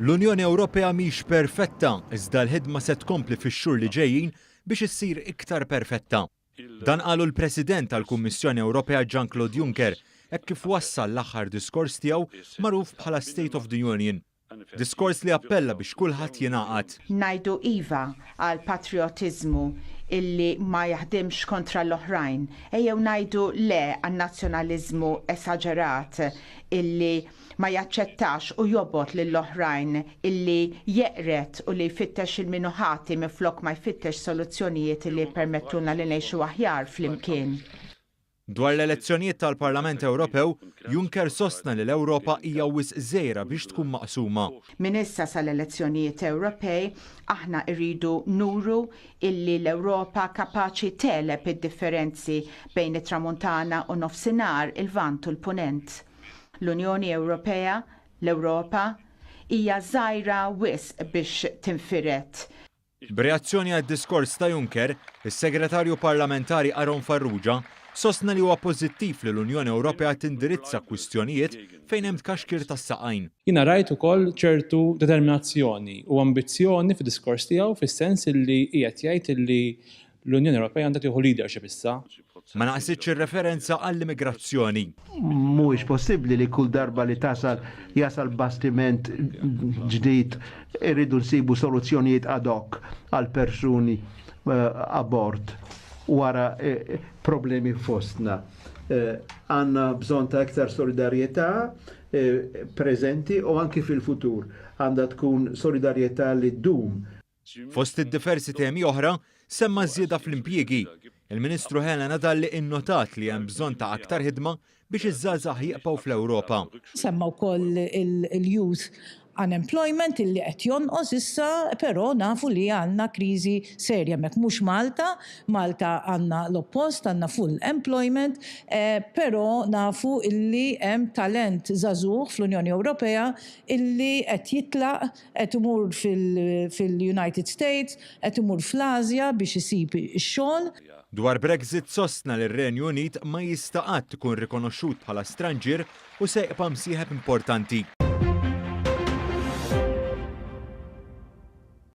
L-Unjoni Ewropea mhix perfetta, iżda l-ħidma se tkompli fix-xhur li ġejjin biex issir iktar perfetta. Dan qalu l-President tal-Kummissjoni Ewropea Jean-Claude Juncker hekk kif wassal l-aħħar diskors tiegħu magħruf bħala State of the Union. Diskors li appella biex kulħadd jingħaqad. Ngħidu iva għal patrijotiżmu illi ma jaħdimx kontra l-oħrajn. Ejjew ngħidu le għan-nazzjonaliżmu esaġerat illi ma jaċċettax u jobgħod lill-oħrajn, illi jeqred u li jfittex 'il min hu ħati minflok ma jfittex soluzzjonijiet illi jippermettulna li ngħixu aħjar flimkien. Dwar l-elezzjonijiet tal-Parlament Ewropew, Juncker sostna li l-Ewropa hija wisq żgħira biex tkun maqsuma. Minn issa sal-elezzjonijiet Ewropej, aħna rridu nuru illi l-Ewropa kapaċi tegħleb id-differenzi bejn it-Tramuntana u Nofsinhar, il-Lvant u l-Punent. L-Unjoni Ewropea, l-Ewropa, hija żgħira wisq biex tinfired. B'reazzjoni għad-diskors ta' Juncker, is-Segretarju Parlamentari Aaron Farrugia sostna li huwa pożittiv li l-Unjoni Ewropea tindirizza kwistjonijiet fejn hemm tkaxkir tas-saqajn. Jiena rajt ukoll ċertu determinazzjoni u ambizzjoni fid-diskors tiegħu fis-sens illi qiegħed jgħid illi L-Unjoni Ewropea għandha tieħu leadership issa. Ma naqsitx ir-referenza għall-immigrazzjoni. Mhuwiex possibbli li kull darba li tasal jasal bastiment ġdid irridu nsibu soluzzjonijiet ad hoc għal persuni eh, abort wara eh, problemi fostna. Eh, għanna bżon ta' iktar solidarjetà preżenti u anki fil-futur. Għandha tkun solidarjetà li ddum. Fost id-diversi temi oħra, semma ż-żieda fl-impjiegi. Il-Ministru Helena Dalli innotat li hemm bżonn ta' aktar ħidma biex iż-żgħażagħ jibqgħu fl-Ewropa. Semma wkoll il-youth unemployment illi qed jonqos issa, però nafu li għandna kriżi serja hemmhekk. Mhux Malta, Malta għandna l-oppost, għandna full employment, però nafu illi hemm talent żagħżugħ fl-Unjoni Ewropea illi qed jitlaq Qed imur fil-United States, qed imur fl-Asja biex isib ix-xogħol. Dwar Brexit sostna li r-Renju Unit ma jista' qatt ikun rikonoxxut bħala stranġier u se jqba' msieħeb importanti.